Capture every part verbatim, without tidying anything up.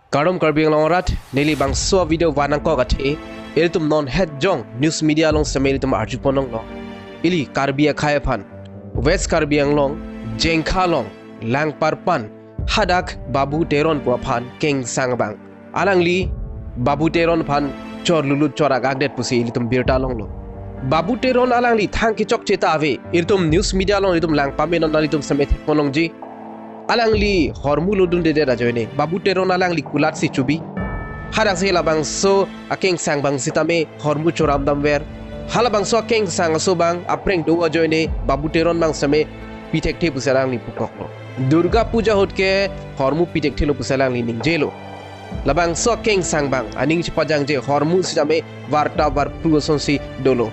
Kardom Karbi Anglong arat, neli bangso video van nangkok athe, ilitum non het jong news media along seme ilitum arjupon longlo. Ili Karbi akhei aphan, West Karbi Anglong, Jengkha along, Langparpan, hadak Babu Teron pu aphan kengsang abang. Alangli Babu Teron aphan chorlutlut chor-ak-akdet pusi ilitum birta longlo. Babu Teron alangli thang kechokche ta ave, ilitum news media along ilitum lang pamenon, nanglitum seme thekpon longji. Alangli hormu lodundedet ajoine, Babu Teron alangli kulat si chubi. Hadaksi labangso akengsang abang sitame hormu choram damver. Halabangso akengsang aso abang apreng do ajoine, Babu Teron abang seme pi thekthe pusi alangli pukoklo. Durga Puja ahut ke hormu pi thekthelo pusi alangli ningjelo. Labangso akengsang abang aning chepajangje, hormu sitame varta varpru asonsi dolo.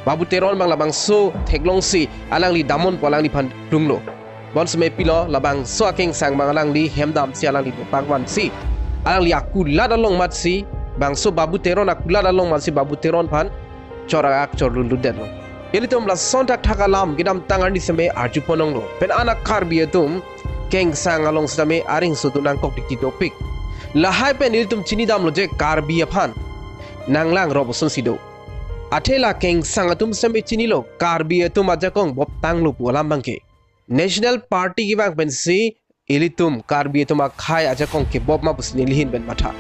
Babu Teron abang labangso theklongsi alangli damnon pu alangliphan klunglo. Bonseme pilo, labangso akengsang abang alangli hem damsi alangli bupang vansi, alangli akulat along matsi, bangso Babu Teron akulat along matsi Babu Teron aphan chor-ak chorlutlut detlo. Ilitum lason thakthak alam kedamtang arni seme arjupon longlo. Pen ana Karbi atum kengsang along sitame aringso tu nangkok dikti dopik. Lahai pen ilitum chini damlo je Karbi aphan nanglang rop asonsi do. Athe la kengsang atum seme chinilo, Karbi atum ajakong bop tanglo pu alam abangke. National Party kevang pensi ilitum Karbi atum akhei ajakong kebop ma pusi neli ahin pen matha.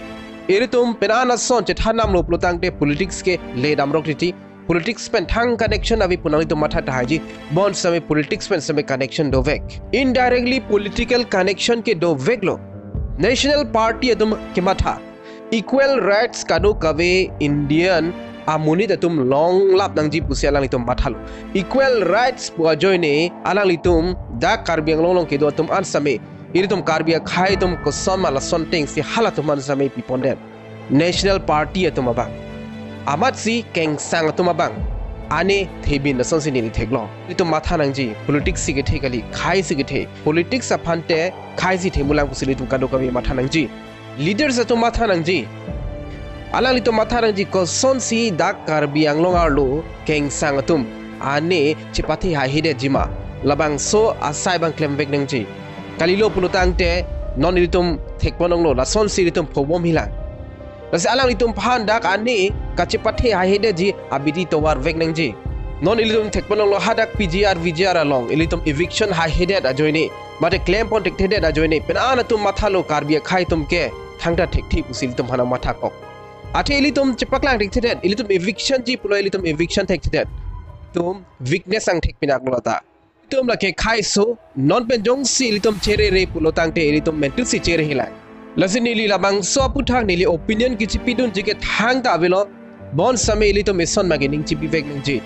Ilitum pen ana ason chethan damlo pulotangte politics ke le damrok titi. Politics pen thang connection ave pu nanglitum matha tahai ji. Bonseme politics pen seme connection dovek. Indirectly political connection ke doveklo. National Party atum kematha, equal rights kadokave Indian amonit atum longlap nangji pusi alanglitum mathalo. Equal rights pu ajoine alanglitum dak Karbi Anglong along kedo atum an seme, ilitum Karbi akhei atum kosonma lason atengsi halatum an seme pipondet. National Party atum abang, amatsi kengsang atum abang ane thebin asonsi neli theklong. Ilitum matha nangji, politics si kethe kali, khei si kethe. Politics aphante khei si themulang pusi ilitum kadokave matha nangji. Leaders atum matha nangji. Alanglitum matha nangji, kosonsi dak Karbi Anglong arlo kengsang atum ane chepathe haihedetji ma, labangso asai abang klemvek nangji. Kalilo pulotangte non ilitum thekpon longlo, lasonsi ilitum phobom hilang. Lasi alanglitum aphan dak ane kachepathe haihedetji abidi tovarvek nangji. Non ilitum thekpon longlo, hadak P G R V G R along ilitum eviction haihedet ajoine, mate klempon thekthedet ajoine, pen ana atum mathalo Karbi akhei atum ke thangta thekthe pusi ilitum aphan mathakok. Athe ilitum chepaklang thekthedet, ilitum eviction ji pulo ilitum eviction thekthedet. Ilitum weakness angthek pinaklo ta. Ilitum lake kheiso, non pen jongsi ilitum cherere pulotangte ilitum mentusi chere hilang. Lasi neli labangso aputhak neli opinion kechipidunji ke thangta avelo, bonseme ilitum eson mage ning chipivek nangji.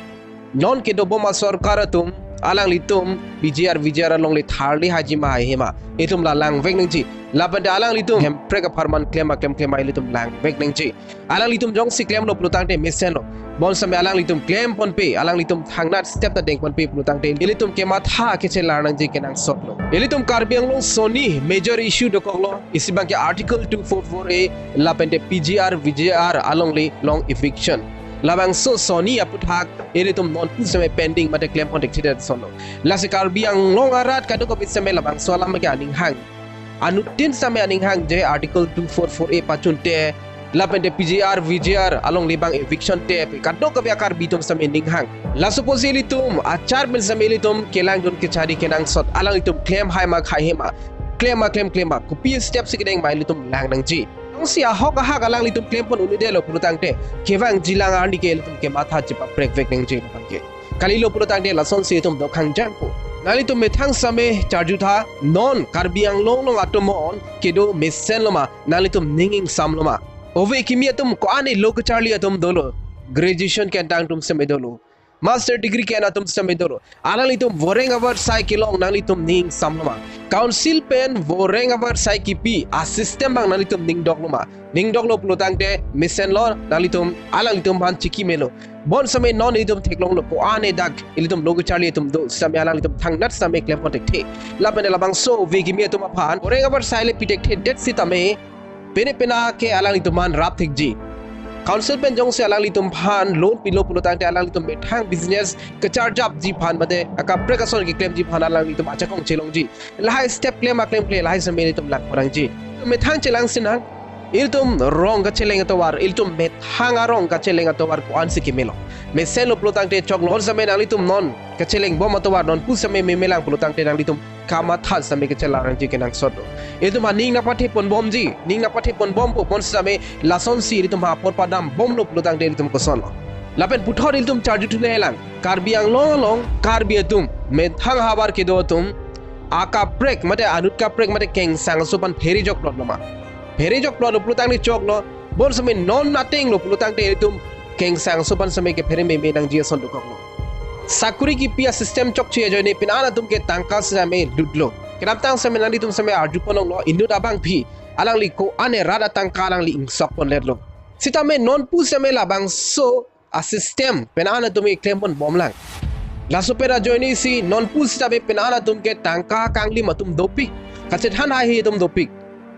Non kedobom asorkar atum, alanglitum P G R V G R alongle tharli haiji ma haihe ma, itum la langvek nangji. Lapente alanglitum Hemprek apharman klem aklem klem ilitum langvek nangji. Alanglitum jongsi klemlo pulotangte mesenlo. Bonseme alanglitum klemponpe, alanglitum thangnat step ta dengponpe pulotangte ilitum kematha kechelar nangji kenangsotlo. Ilitum Karbi Anglong soni major issue dokoklo. Isi abangke Article two four four A lapente P G R V G R alongle long eviction. Labangso soni aputhak ilitum non puseme pending mate klempon thekthedet asonlo. Lasi Karbi Anglong arat kadokave seme labangso alam ke aning hang. Anuttin seme aning hang je Article two four four A pachunte, lapente P G R V G R alongle abang eviction te, kadokave a-Karbi atum seme ning hang. Laso apotsi ilitum achar pen seme ilitum kelangdun kechari kenangsot, alanglitum klem hai ma khaihe ma, klem ma klem klem ma, kopi step si kedeng ma ilitum lang nangji. Jongsi ahok ahak alanglitum klempon un-edetlo pulotangte, kevangjilang arni ke ilitum kematha chepaprekvek nangji abangke. Kalilo pulotangte lasonsi itum dokhang jangpo. Nanglitum methang seme charjutha, non Karbi Anglong along atomon kedo mesenlo ma, nanglitum ning ingsamlo ma. Ove kimi atum ko-an elo kecharli atum dolo. Graduation ke-en tang atum seme dolo. Master degree ke-en atum seme dolo. Alanglitum voreng avarsai kelong nanglitum ning ingsamlo ma. Council pen voreng avarsai kipi a-system abang nanglitum ning doklo ma. Ning doklo pulotangte mesenlo, nanglitum alanglitum aphan chikimelo. Bonseme non ilitum theklonglo, ko-an edak ilitum lo kecharli atum do, sitame alanglitum thangnat sitame klempon thekthe. Lapente labangso ove kimi atum aphan voreng avarsai le pi thekthedet sitame pene pena ke alanglitum aphan rap thekji. Council pen jongsi alanglitum aphan loan pilo pulotangte alanglitum methang business kecharjapji aphan mate akaprek ason keklemji aphan alanglitum ajakong chelongji. Lahai step klem aklem kle lahai seme ilitum langpon nangji. Methang chelang sinang, ilitum rong kacheleng atovar, ilitum methang arong kacheleng atovar ko-ansi kemelo. Mesenlo pulotangte choklo, bonsitame nanglitum non kacheleng bom atovar non pusitame memelang pulotangte nanglitum kamatha sitame kachelang nangji kenangsot do. Ilitum aning nangpathe ponbomji, ning nangpathe ponbompo, bonsitame lasonsi ilitum ha apor padambomlo pulotangte ilitum kosonlo. Lapen puthot ilitum charju thulelang, Karbi Anglong along Karbi atum, methang havar kedo atum, akaprek mate anut kaprek mate kengsang aso aphan pherejok plotlo ma. Pherejok plotlo pulotangte choklo, bonsitame non atenglo pulotangte ilitum kengsang aso aphan sitame kephere meme nangji ason dokoklo. Sakuri kipi asystem chokche ajoine pini an atum ke tangka sitame lutlo. Kedamtang sitame nanglitum sitame arju ponlonglo, inut abangpi alangli ko-an erat atangka alangli ingsok ponletlo. Sitame non pusitame labangso asystem pini an atum keklem ponbomlang. Laso pen ajoinesi non pusitame pini an atum ke tangka kanglim atum dopik, kachethan haihe atum dopik,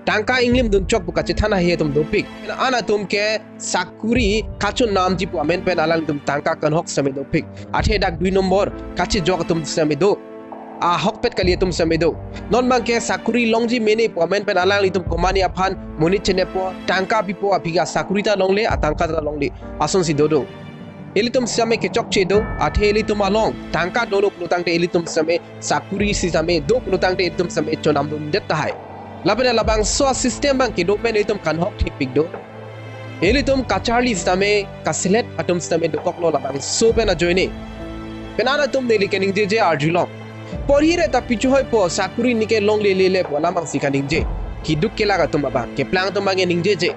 tangka inglim dunchok pu kachethan haihe atum dopik. Pini an atum ke sakuri kachonamji pu amen pen alanglitum tangka kanhok sitame dopik. Athe dak dui nombor kachejok atum sitame do, ahokpet kali atum sitame do. Non abangke sakuri longji mene pu amen pen alanglitum komane aphan monit cheneppo, tangka pipo, aphi ke asakuri ta longle, atangka ta longle, asonsi dodo. Ilitum sitame kechokche do, athe ilitum along tangka dolo pulotangte ilitum sitame sakuri sitame do pulotangte ilitum sitame chonamdundet tahai. Lapen labangso asystem abang kedo pen ilitum kanhok thekpik do. Ilitum kacharli sitame kaselet atum sitame dokoklo labangso pen ajoine. Pini an atum neli keningjeje arjulong. Porhi re ta pichu hoipo, sakuri neke longlelele pu alam abangsi kaningje. Kiduk kelak atum abang, keplang atum abang keningjeje.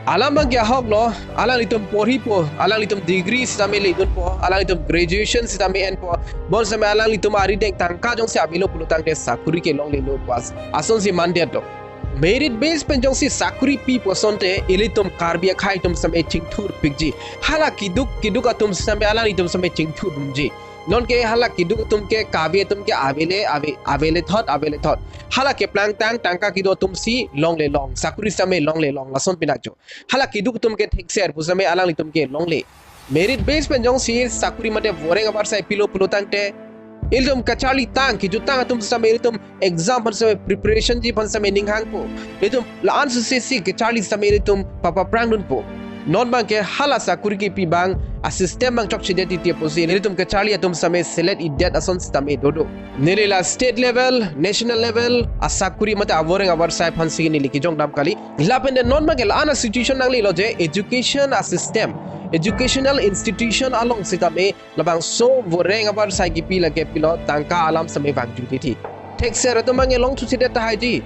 Alam abangke ahoklo, alanglitum porhipo, alanglitum degree sitame ledunpo, alanglitum graduation sitame enpo, bonsitame alanglitum arideng tangka jongsi avelo pulotangte sakuri ke longlelo pu asonsi mandetlo. Merit base pen jongsi sakuri pipo asonte ilitum Karbi akhei atum sitame chingthurpikji. Hala kiduk kiduk atum sitame alanglitum sitame chingthurdunji. Nonke hala kiduk atum ke kave atum ke avele ave, avele thot, avele thot. Hala keplangtang tangka kedo atumsi longlelong, sakuri sitame longlelong, lason pinakcho. Hala kiduk atum ke thekser pusitame alanglitum ke longle. Merit base pen jongsi sakuri mate voreng avarsai pilo pulotangte, ilitum kacharlitang kejutang atum sitame ilitum exam aphan sitame preparation ji aphan sitame ninghangpo. Ilitum la-an sosesi kacharli sitame ilitum papaprangdunpo. Non abangke hala sakuri kipi abang asystem abang chokchedet titi pusi ilitum kacharli atum sitame selet-idet ason sitame dodo. Neli la state level, national level asakuri mate avoreng avarsai aphansi neli kejongdam kali. Lapen de non abangke la-an asituation nanglelo je education asystem, educational institution along sitame labangso voreng avarsai kipi lake pilo tangka alam sitame vangju titi. Thekser atum abangke longthuchedet tahaiji.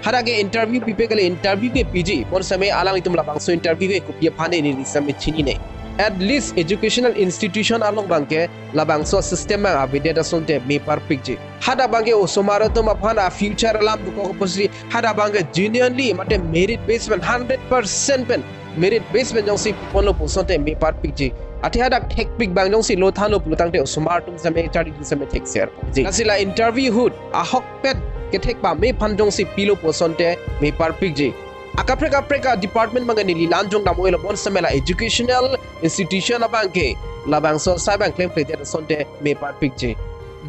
Hadak ke interview pipe kali, interview ke piji. Bonsitame alanglitum labangso interview ke kopi aphan ne neli sitame chinine. At least educational institution along abangke labangso system abang avedet asonte meparpikji. Hadak abangke osomar atum aphan a-future alam dokok pusi, hadak abangke genuinely mate merit base pen hundred percent pen merit base pen jongsi ponlo pu asonte meparpikji. Athe hadak thekpik abang jongsi lo thanlo pulotangte osomar atum sitame charli atum sitame thekser ji. Lasi la interview ahut ahokpet kethek pame aphan jongsi pilo pu asonte meparpikji. Akaprek kaprek a-department abangke neli la-an jongdam oilo, bonsitame la educational institution abangke labangso asai abang klemkledet asonte meparpikji.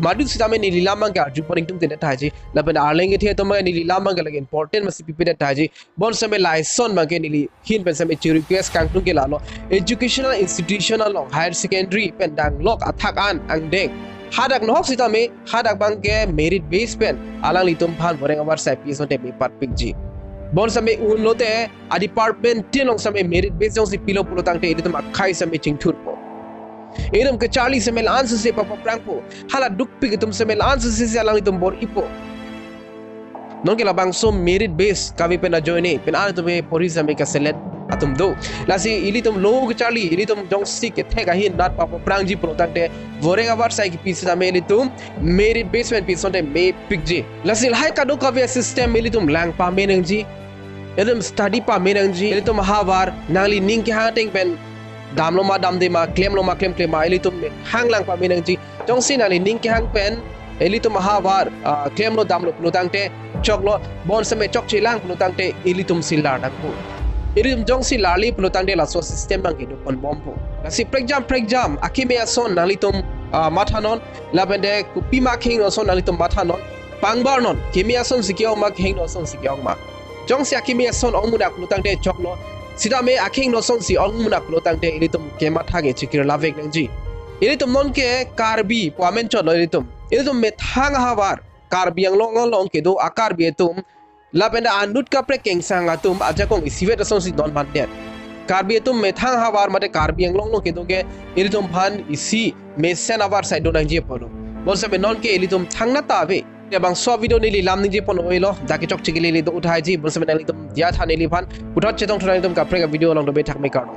Madu sitame neli la abangke arju pon ingtungtedet tahaiji. Lapen arleng kethe atum abangke neli la abangke lake important masi pipedet tahaiji. Bonsitame lason abangke neli ahin pen sitame chi-request kangtung ke lalo, educational institution along, higher secondary pen danglok athak an angdeng, hadak nohok sitame hadak abangke merit base pen alanglitum aphan voreng avarsai pi asonte meparpikji. Bonsitame unlote a-department tin along sitame merit base jongsi pilo pulotangte ilitum akhei sitame chingthurpo. Ilitum kacharli sitame la-an sose papaprangpo. Hala dukpik atum sitame la-an sose alanglitum bor-ipo. Nonke labangso merit base kave pen ajoine pini an atum ke porhi sitame kaselet atum do. Lasi ilitum lo kacharli, ilitum jongsi kethek ahin nat papaprangji pulotangte voreng avarsai kipi sitame ilitum merit base pen pi asonte mepikji. Lasi lahai kadokave a-system ilitum lang pame nangji. Ilitum study pame nangji. Ilitum havar nangli ning kehang ateng pen damlo ma damde ma, klemlo ma klemkle ma, ilitum hanglang pame nangji. Jongsi nangli ning kehang pen ilitum havar, ah, klemlo damlo pulotangte choklo, bonsitame chokchelang pulotangte ilitumsi lar nangpo. Ilitum jongsi larle pulotangte laso system abangke do ponbompo. Lasi prekjam prekjam akeme ason nanglitum, ah, mathanon, lapen de kopi ma kehingno ason nanglitum mathanon, pangbarnon, keme asonsi ke-ong ma kehingno asonsi ke-ong ma. Jongsi akimi ason ong munak lo tangte choklo. Sitame akhing no asonsi ong munak lo tangte ilitum kematha ke chikir lavek nangji. Ilitum non ke Karbi pu amen chotlo ilitum. Ilitum methang ahavar Karbi Anglong along kedo a-Karbi atum lapen anut kaprek kengsang atum ajakong isivet asonsi non mandet. Karbi atum methang ahavar mate Karbi Anglong along kedo ke ilitum aphan isi mesen ahavar sai do nangji apotlo. Bonsitame non ke ilitum thangnat ta ave. Labangso video neli lam ningje pon-oi lo, dak kechok chikili do uthaiji, bonsitame nanglitum diya tha neliphan, puthot chetong thu nanglitum kaprek a-video along dobe thakme kardom.